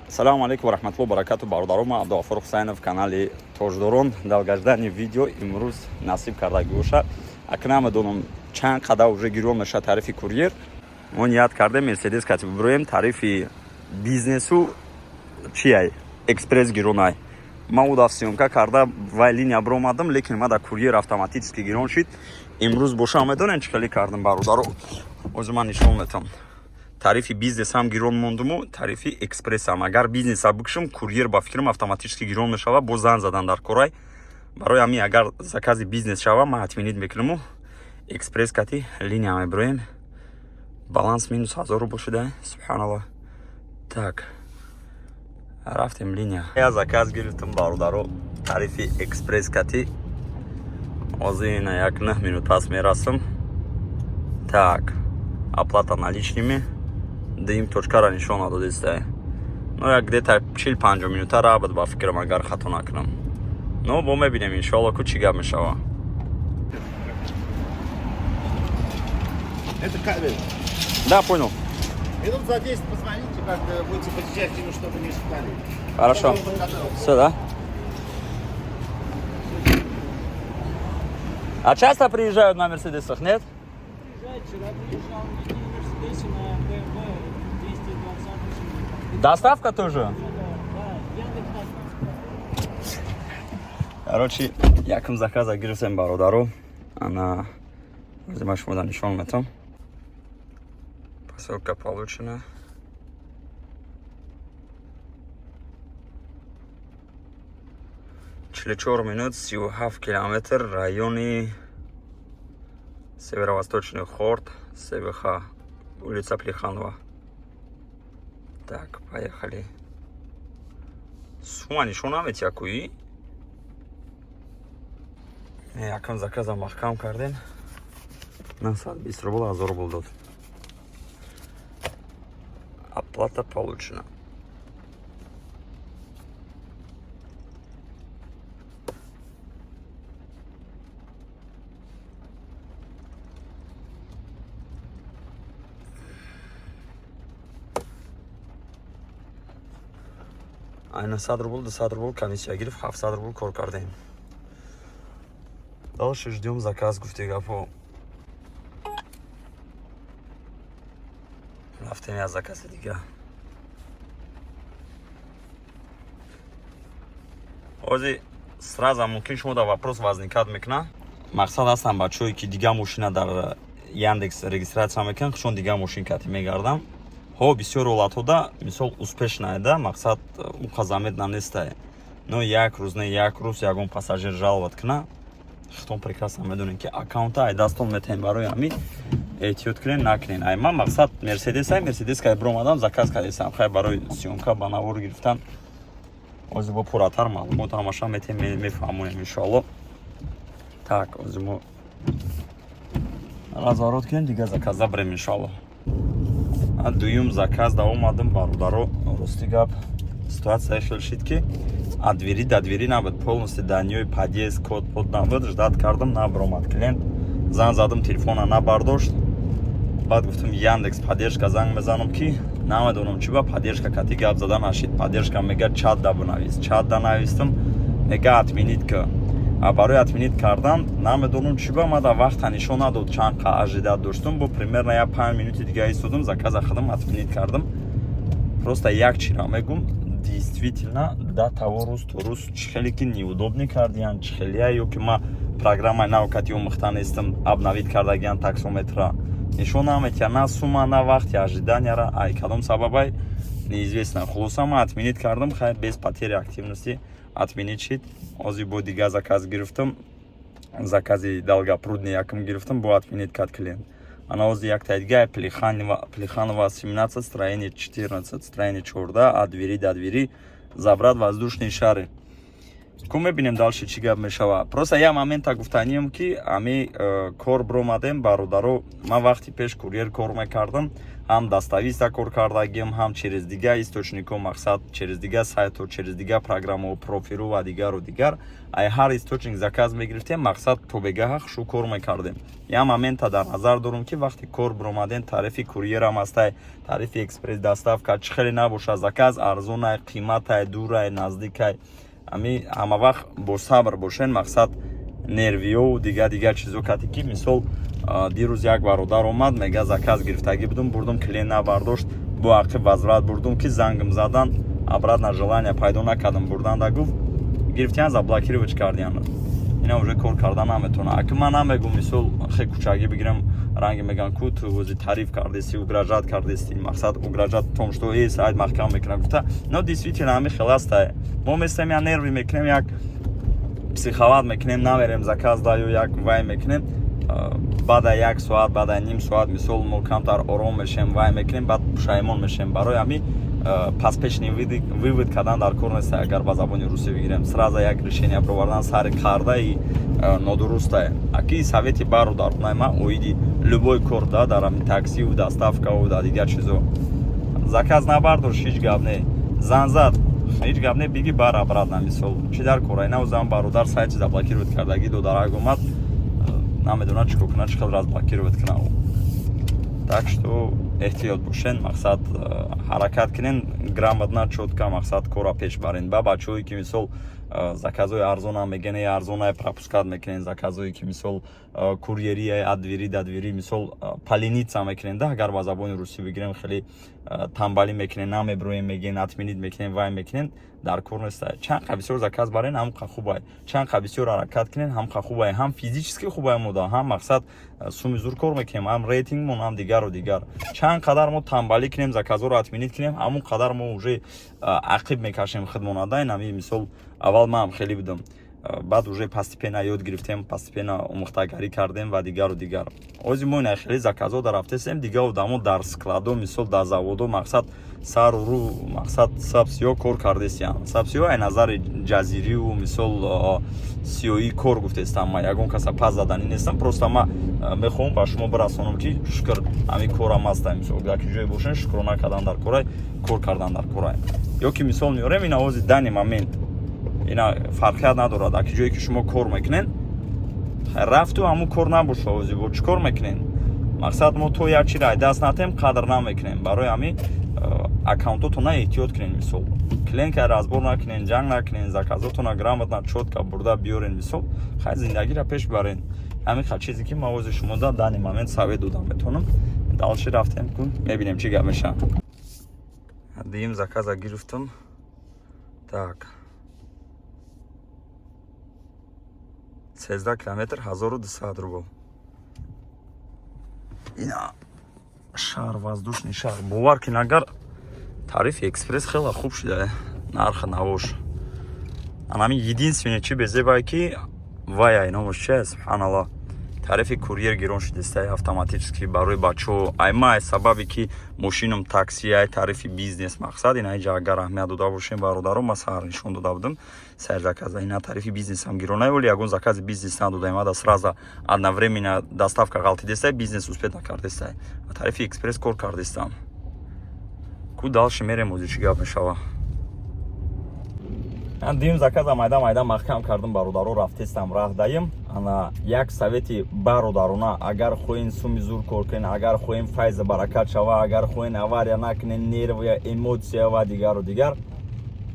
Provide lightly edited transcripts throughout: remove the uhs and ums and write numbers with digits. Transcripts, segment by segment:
Салому алейкум ва раҳматуллоҳи баракату, бародаро. Ман Абдуғафур Ҳусайнов, канали Тоҷдорон. Долгожданный видео имрӯз насиб кардаги боша. Ака, намедонам, чанд қадар уже гирон мешавад тарифи курьер. Мо ният кардем, Мерседес кати бибироем. Тарифи бизнесу чиай, экспресс гиронай. Ман уда съёмка карда, вай линия биромадам, лекин ма дар курьер автоматически гирон шид. Имрӯз боша, медонем, чӣ хеле кардам, бародаро? Ҳозир ман нишон метам. Тарифи бизнес ҳам гирон мондуму, тарифи экспресс ҳам. Агар бизнеса бикушам, курьер, ба фикрам, автоматически гирон мешавад. Боз зан задан дар корай. Барои ҳамин, агар закази бизнес шава, ман отменить мекунаму экспресс кати линия мебироем. Баланс минус 1000 рубл шуда, субҳаналло. Так, рафтем линия. Я заказ гирифтам, бародаро, тарифи экспресс кати. Ҳозир ина як 9 минут пас мерасам. Так, оплата наличными. Дим точкара нишон надодистай. Ну, як где-то 40-50 минута рабад, ба фикрам, агар хато накунам. Ну, бо мебинем, иншоалло, ку чӣ гап мешава. Это кабель. Да, понял. Минут за 10 позвоните, как будете подъезжать к нему, чтобы не ждали. Хорошо. Чтобы он подготовился. Все, да? А часто приезжают на Мерседесах, нет? Приезжает, вчера приезжал не на Мерседесе, на BMW 220. Доставка тоже? Да, Яндекс доставка. Короче, якм заказа гирифтем, бародару. Ана, ма шумо нишон метам. Посылка получена. 44 минут, 37 километр, райони Северо-Восточный Хорт, СВХ, улица Плеханова. Так, поехали. Сума нишон наметия куи? Якам заказа маҳкам кардем. 920 рубл, 1000 рубл дод. Оплата получена. Айна 100 рубл, 200 рубл комиссия гирифт, 700 рубл кор кардем. Дальше ждем заказ, гуфти гапо. Рафтем я закази дига. Ҳозир сразу мумкин шумо дар вопрос возникать мекунад. Мақсад, ҳастам бачаҳое, ки дига мошина дар Яндекс регистрация мекунанд, чун дига мошин кати мегардам. Ҳо, бисёр ҳолатҳода, мисол, успешная да, мақсад, уқа заметно нестае. Но як рӯз не, як рӯз ягон пассажир жаловать куна, худтон прекрасно медонем, ки аккаунта ай дастон метаҳем. Барои ҳамин эҳтиёт кунен, накунен. Ай ман, мақсад, Мерседес, ай Мерседес кай биромадам, заказ кардесам. Хай, барои съёмка ба навор гирифтан. Ҳозир бо пурратар маълумот ҳамаша метем, мефаҳмонем, иншоалло. Так, ҳозир мо разворот кунем, дига заказа бирем, иншоалло. Дуюм заказ да омадам, бародаро. Рости гап, ситуация хел шид, ки от двери до двери набуд, полностью даниёи подъезд, код под набуд. Ждать кардам, набиромад клиент. Зан задам, телефона набардошт. Баъд гуфтам, Яндекс поддержка занг мезанам, ки намедонам чӣ ба поддержка кати гап зада нашид. Поддержка мега, чат да бинавис. Чат да навистам, мега, отменить ка. А барои отменить кардан, намедонам чӣ ба ма да вақта нишон надод, чанд қа ожидать доштум. Бо примерно як 5 минути дига истодам, заказа худам отменить кардам. Просто як чира мегум: действительно, да, того рӯз то рӯз чӣ хеле ки неудобный кардиян, чӣ хелия, ё ки ма программаи нав кати омӯхта нестам, обновить кардагиян таксометра, нишон наметия на сума, на вақти ожиданияра. Ай кадом сабабай, неизвестно. Хулоса, ман отменить кардам. Хай, без потери активности отменить шид. Ҳозир бо дига заказ гирифтам. Закази Долгопрудный якм гирифтам, бо отменить кард клиент. Ана, ҳозир якта дига Плеханова 17, строение 14, строение 14, от двери до двери, забрать воздушные шары. Ку мебинем дальше чӣ гап мешава. Просто як момента гуфтанием, ки ами кор биромадем, бародаро. Ман вақти пеш курьер кор мекардам, ҳам Достависта кор кардагим, ҳам через дига источникҳо, мақсад, через дига сайтҳо, через дига программаҳо, Профиру ва дигару дигар. Ай ҳар источник заказ мегирифтем, мақсад, то бегаҳа хушу кор мекардем. Як момента дар назар дорум, ки вақти кор биромадем, тарифи курьерам ҳастай, тарифи экспресс доставка чӣ хеле набошад, заказ арзонай, қиматай, дурай, наздикай, ами ҳама вақт бо сабр бошен. Мақсад, нервиёву дига дигар чизо кати ки, мисол, дирӯз як бародар омад, мега, заказ гирифтагӣ будум, бурдум, клиент набардошт, бо ақиб возврат бурдум, ки зангм задан, обратно желание пайдо накардам бурданда. Гуфт, гирифтиян, заблокировать кардиян, ина уже кор карда наметавона. Аки ман намегум, мисол, хе кучагӣ бигирам, ранги меган ку ту ози тариф кардести, угрожать кардести, мақсад, угрожать в том, что э сайт маҳкам мекунам гуфта. Но действительно ҳами хел астае. Мо местем, як нервы мекунем, як психовать мекунем, намерем заказ даю, як вай мекунем. Баъда як соат, баъда ним соат, мисол, мо камтар ором мешем, вай мекунем, баъд пушаймон мешем. Барои ҳами поспешный вывод кардан дар кор нест. Агар ба забони русӣ бигирем, сразу як решение бировардан сари кардаи нодурустае. Аки совети бародаронаи ман оиди любой кор да, дар ҳамин таксиву доставкаву дар дигар чизо: заказ набардош, ҳеҷ гап не, зан зад, ҳеҷ гап не, биги бар обратно. Мисол, чӣ дар кора? Инавзам бародар сайти заблокировать кардагӣ додарак омад, намедонад чӣ кор кунад, чӣ хел разблокировать кунад. Так что эҳтиёт бошен, мақсад, ҳаракат кунен грамотно, чётко, мақсад, кора пеш барен. Ба бачаҳое ки, мисол, заказҳои арзонам мегӯян, э арзонай, пропускать мекунен заказҳое ки, мисол, курьерия от двери до двери, мисол, полениться мекунен да, агар ба забони русӣ бигирем, хеле тамбалӣ мекунен, намеброем мегӯен, отменить мекунен, вай мекунен, дар кор неста. Чанд қа бисёр заказ барен, ҳам қа хубай, чанд қа бисёр ҳаракат кунен, ҳам қа хубай, ҳам физически хубай мода, ҳам, мақсад, суми зур кор мекунем, ҳам рейтингмон, ҳам дигару дигар. Чанд қадар мо тамбалӣ кунем, заказҳоро отменить кунем, ҳамон қадар мо уже ақиб мекашем худмона да. Инами, мисол, аввал ман хеле будам, баъд уже постепенно ёд гирифтем, постепенно омӯхтагарӣ кардем ва дигару дигар. Ози мо ина хеле заказҳо дар рафтесем, дигар одамо дар складо, мисол, дар заводо, мақсад, сару рӯ, мақсад, сабсиё кор кардесиян. Сабсиё ай назари ҷазириву, мисол, сиёӣ кор гуфтестам. Ма ягон каса пас заданӣ нестам, просто ма мехоҳам ба шумо бирасонам, ки шукр, ҳамин корам ҳаста. Мисол, яки ҷое бошен, шукрона кардан дар корай, кор кардан дар корай. Ё ки, мисол меорем, ина ози данный момент ина фарқият надорад, аки ҷое ки шумо кор мекунен, рафту ҳамун кор набоша, ози бо чӣ кор мекунен? Мақсад, мо то як чиро даст натем, қадр намекунем. Барои ҳамин аккаунтотона эҳтиёт кунен, мисол, клиентка разбор накунен, ҷанг накунен, заказотона грамотно, чётко бурда биёрен, мисол, хай, зиндагиро пеш барен. Ҳамин ха чизе ки ма ози шумо да данный момент совет додам метавонам. Дальше рафтем, ку мебинем, чӣ гап меша. Дуюм заказа гирифтам. Так, 13 километр, 1200 рубл. Ина шаҳр, воздушный шаҳр. Бовар кин, агар тарифи экспресс хеле хуб шуда, нархи навош. Анами единственное чи безебае, ки вай номаш чи, субҳаналлоҳ, тарифи курьер гирон шудеста автоматически барои бачаҳо. Ай ма ай сабабе ки мошинам такси, ай тарифи бизнес, мақсад, ина иҷа агар аҳамият дода бошем, бародаро, ма саҳар нишон дода будам сар заказа. Ина тарифи бизнесам гиронай, вале ягон закази бизнес надодаем. Ада сразу одновременно доставка ғалтидеста, бизнес успеть накардеста, тарифи экспресс кор кардестам. Ку дальше мерем, ози чӣ гап мешава. Дуюм заказа майда майда маҳкам кардам, бародаро, рафтестам, раҳ даем. Ана як совети бародарона: агар хоҳен суми зур кор кунен, агар хоҳен файза баракат шава, агар хоҳен авария накунен, нервия, эмоция ва дигару дигар,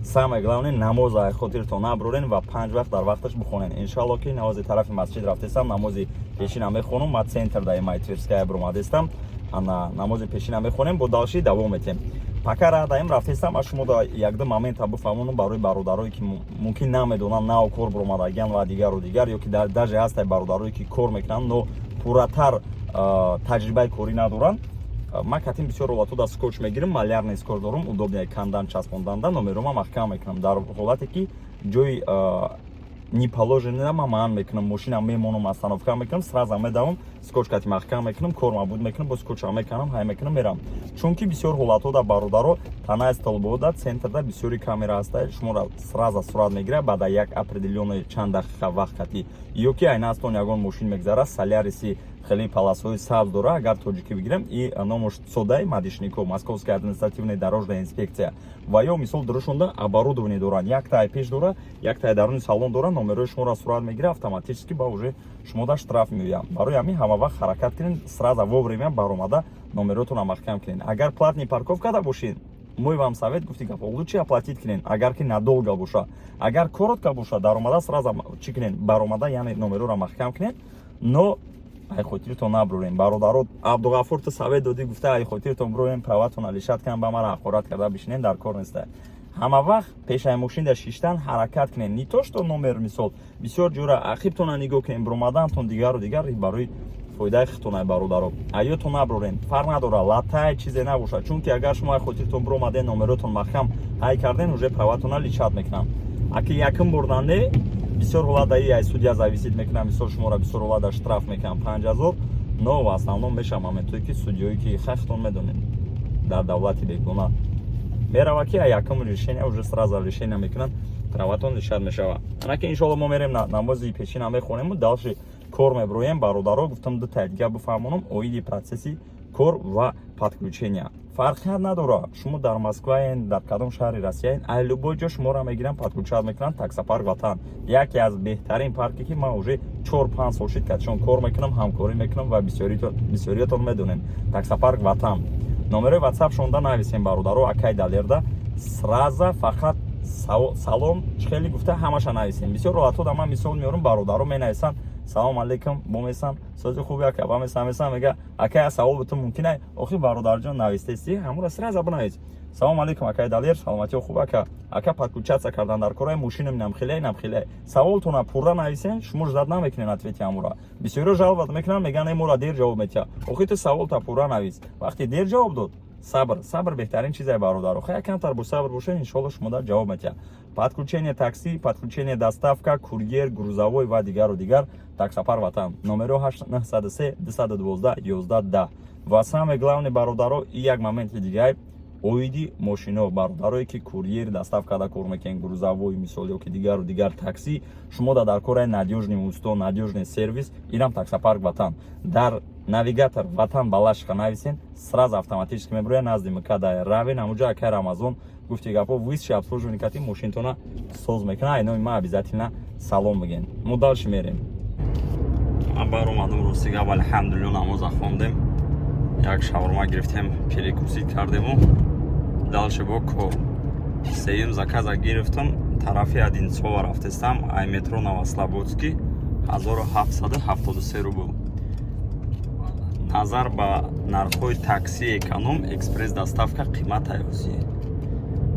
самое главное, намоза хотиртон набурен ва панҷ вақт дар вақташ бихонен. Иншалло, ки намози тарафи масҷид рафтестам, намози пешина мехонам. Ма центр даи май Тверская буромадестам. Ана намози пешина мехонем, бо дальше давом метем. Пока раҳ даем, рафтестам. А шумо да якду момента бифаҳмонам барои бародарое ки мумкин намедонанд, нав кор буромадагиан ва дигару дигар, ё ки даже ҳастай бародарое ки кор мекунанд, но пурратар таҷрибаи корӣ надоранд. Ман катим бисёр ҳолатҳо да скотч мегирам, малярный скотч дорум, удобный кандан, часпонданда. Номерома маҳкам мекунам дар ҳолате ки ҷои Не положено, ман маан мекунам, мошина мемонам, остановка мекунам, сразу медавам, скотч кати маҳкам мекунам, кор мабуд мекунам, бо скотча мекунам, ҳай мекунам, мерам. Чунки бисёр ҳолатҳо да, бародаро, танаи столбода, центрда бисёри камера ҳаста, шуморо сразу сурат мегирад баъда як определённый чанд дақиқа вақт кати. Ё ки айнастон ягон мошин мегзара, Соляриси хеле полосаҳои сабз дора, агар тоҷикӣ бигирем, и номош содаи мадишников, Московская административная дорожная инспекция. Ва ё мисол дурушонда оборудование доранд, яктай пеш дора, яктай даруни салон дора, номерои шуморо сурат мегира автоматически, ба уже шумода штраф меояд. Барои ҳамин ҳама вақт ҳаракат кунед, сразу вовремя баромада номеротонро маҳкам кунед. Агар платный парковкада бошед, мой вам совет, гуфти гап, лучше оплатить кунед, агар ки надолго боша. Агар коротко боша, даромада сразу чӣ кунед, баромада, яъне номероро маҳкам кунед, но ай хотиртон наброрем. Бародаро, Абдуғафур, ту совет додӣ, гуфта ай хотиртон броем, праватон лишать кан, ба мара ҳақорат карда бишинем, дар кор неста. Ҳама вақт пешаи мошинда шиштан ҳаракат кунед, не то что номер, мисол, бисёр ҷура ақибтона нигоҳ кунед, бромадантон, дигару дигар, барои фоидаи худтон. Бародаро, аётон наброрем, фарқ надора, латай чизе набошад, чунки агар шумо ай хотиртон бромаден, номеротон маҳкам ҳай карден, уже праватона лишать мекунам. Аки якум бурданде, бисёр ҳолат даи ай судья зависит мекунам, мисол, шуморо бисёр ҳолат штраф мекунам 5000, но в основном мешавам моментое ки судьёе ки хахтон медонед, дар давлати бегона мерава, ки якум решение уже сразу решение мекунанд, праватон лишать мешава. Анаки иншоалло мо мерем, намози пешина мехонему, дальше кор меброем. Бародаро, гуфтам, ду дига бифаҳмонам оиди процесси кор ва подключения. Фарқият надора, шумо дар Москваен, дар кадом шаҳри Россияен, ай любой ҷо шуморо мегиранд, подключать мекунанд. Таксопарк Ватан яке аз беҳтарин парке, ки ман уже 4-5 сол шид катишон кор мекунам, ҳамкорӣ мекунам ва бисёриятон медонем. Таксопарк Ватан, номерои ватсап шонда нависем, бародаро, акай Далерда сразу фақат салом хеле гуфта ҳамаша нависем. Бисёр ҳолатҳо да ман мисол меорам, бародаро менависанд: «Салом алейкум», бомесам, «Сози хуби, ака?» Бамесам, месам, мега: «Ака, савол бутун мумкин ай?» Охи, бародарҷон, навистеси, ҳамура сразу бинавис: «Салом алейкум, акай Далер, саломатиё хуб, ака? Ака, подключаться кардан дар кораи мошинам, намхеле, намхеле». Саволтона пурра нависен, шумо ждать намекунен ответи ҳамура. Бисёриё жаловать мекунанд, мегӯянд: «Э, мора дер ҷавоб метиҳа». Охи, ту саволта пурра навис, вақте дер ҷавоб дод, сабр, сабр беҳтарин чизе, бародаро. Хай, камтар бо сабр бошед, иншоалло шумо дар ҷавоб метиҳад. Подключение такси, подключение доставка, курьер, грузовой ва дигару дигар. Таксопарк Ватан, номеро 903 212 11 10. Ва самое главное, бародаро, и як моменти дигар оиди мошино. Бародарое ки курьер, доставкада кор мекунед, грузовой, мисол, ё ки дигару дигар такси, шумо да дар кораи надёжный усто, надёжный сервис, инам Таксопарк Ватан. Дар навигатор «Ватан Балашиха» нависен, сразу автоматически меброяд, назди МКАДа равен, ҳамуҷо акай Рамазон, гуфти гапо, высшее обслуживание кати мошинтона соз мекунад. Айноми ма обязательно салом биген. Мо дальше мерем. Баромадам, рости гап, алҳамдулилло, намоза хондем, як шаурма гирифтем, перекусить кардему, дальше бо кор. Сеюм заказа гирифтам, тарафи Одинцова рафтестам, ай метро Новослободский, 1773 рубл. Назар ба нархҳои такси эконом, экспресс доставка қимат ҳаёси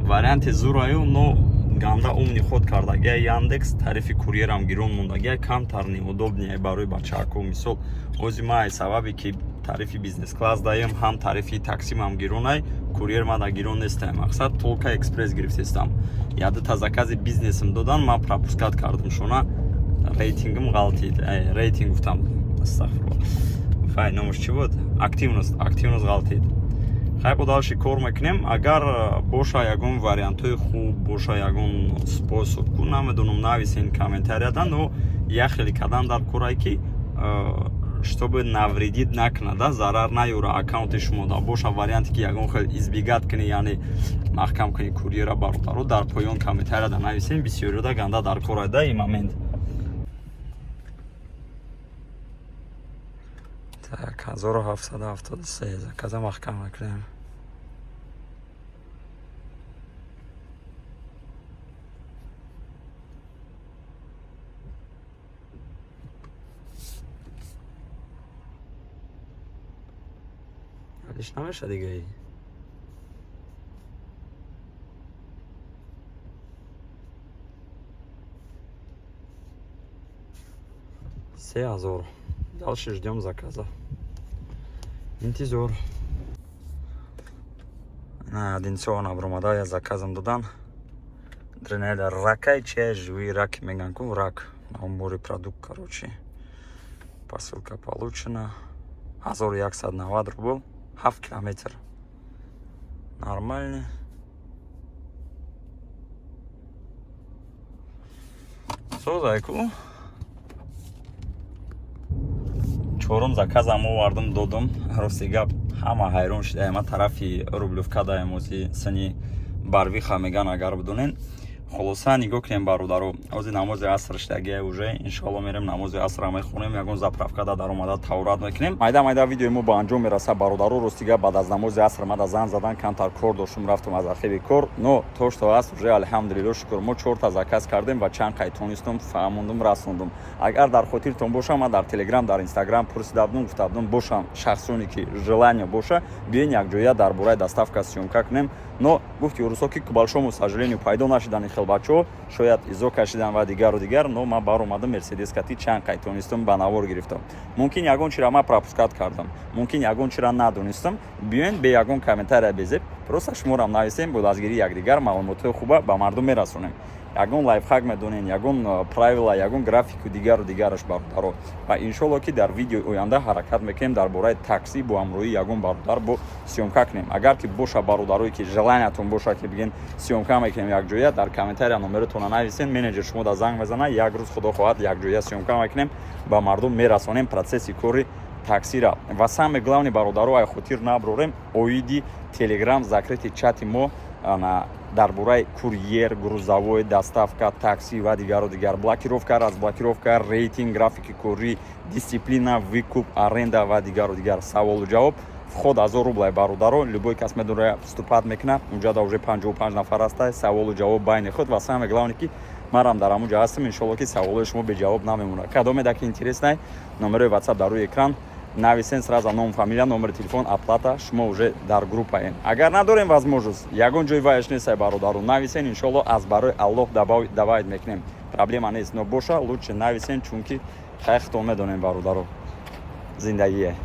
варианти зураю, но ганда умный ход кардагия Яндекс, тарифи курьерам гирон мондагия, камтар неудобнее барои бачаҳако. Мисол, ози ма ай сабабе ки тарифи бизнес класс даем, ҳам тарифи таксимам гиронай, курьер мада гирон нестам. Мақсад, только экспресс гирифтестам. Ядута закази бизнесм додан, ман пропускать кардам шона, рейтингм ғалтид. Рейтинг гуфтам, астағфирулло, фай, номаш чӣ буд, активность, активность ғалтид. Хай, бо дальше кор мекунем. Агар боша ягон вариантҳои хуб, боша ягон способ ку, намедонам, нависен комментарияда, но як хеле кадам дар корае ки чтобы навредить накунада, зарар наёра аккаунти шумо да боша, варианте ки ягон хел избегать кунӣ, яъне маҳкам кунӣ курьера. Бародаро, дар поён комментарияда нависем, бисёрида ганда дар корайда и момент. Так, 1773 заказа маҳкам мекунем. Алиш намеша дигаи. 3000. Дальше ждем заказа. Интизор. На Одинцово набромада, я заказам додан. Дренеда ракай че, живые раки меган ку, рак на морепродукт, короче. Посылка получена. 1190 рубль, 7 километр. Нормально. Созайку. Чорум заказам овардум, додум. Рости гап, ҳама ҳайрон шуда. Ма тарафи Рублевка даем, ози сани Барвиха меган, агар бидонен. Хулоса, нигоҳ кунем, бародаро, ози намози аср шудагия уже. Иншоалло, мерем, намози асра мехонем, ягон заправка да даромада таврат мекунем. Майда майда видеои мо ба анҷом мераса, бародаро. Ростига, баъд аз намози аср мада зан задан, камтар кор доштум, рафтум аз архиви кор. Но то что аст уже, алҳамдулилло, шукр, мо чорта заказ кардем ва чанд қай тонистум, фаҳмондум, расондум. Агар дар хотиртон боша, ман дар Телеграм, дар Инстаграм пурсида будум, гуфта будум, бошам шахсоне ки желание боша, биёен, якҷоя дар бораи доставка съёмка кунем. Но гуфти урусо ки, к большому сожалению, пайдо нашидани хел бачаҳо, шояд изо кашидан ва дигару дигар. Но ман баромадам Мерседес кати, чанд қай тонистум, ба навор гирифтам. Мумкин, ягон чира ман пропускать кардам, мумкин, ягон чира надонистам. Биёен, бе ягон комментария безеб, просто шуморам нависем, бо дастгирии якдигар маълумотҳои хуба ба мардум мерасонем. Ягон лайфхак медонен, ягон правила, ягон графику, дигару дигараш, бародаро. Ва иншолло, ки дар видеои оянда ҳаракат мекунем, дар бораи таксӣ бо ҳамроҳии ягон бародар бо съёмка кунем. Агар ки боша бародарое ки желаниятон боша, ки биген, съёмка мекунем якҷоя, дар комментария номеротона нависен, менеҷер шумо да занг мезана. Як рӯз, худо хоҳад, якҷоя съёмка мекунем, ба мардум мерасонем процесси кори таксира. Ва самое главное, бародаро, ай хотир наброрем, оиди Телеграм закрытый чати мо дар бораи курьер, грузовой доставка, такси ва дигару дигар, блокировка, разблокировка, рейтинг, графики корӣ, дисциплина, выкуп, аренда ва дигару дигар, саволу ҷавоб. Вход 1000 рублай, бародаро. Любой кас медора, вступать мекунад. Унҷа уже 55 нафар аста, саволу ҷавоб байни худ. Ва самое главное, ки манам дар ҳамунҷа ҳастам. Иншолло, ки саволои шумо беҷавоб намемонад. Кадомеда ки интересный, номерои Ватсап дар рӯи экран, нависен сразу ном, фамилия, номери телефон, оплата, шумо уже дар группаен. Агар надорем возможность, ягон ҷои ваяш нестай, бародару, нависен. Иншолло, аз барои Аллоҳ добавить мекунем, проблема нест. Но боша, лучше нависен, чунки хайхтон медонем, бародаро, зиндагие.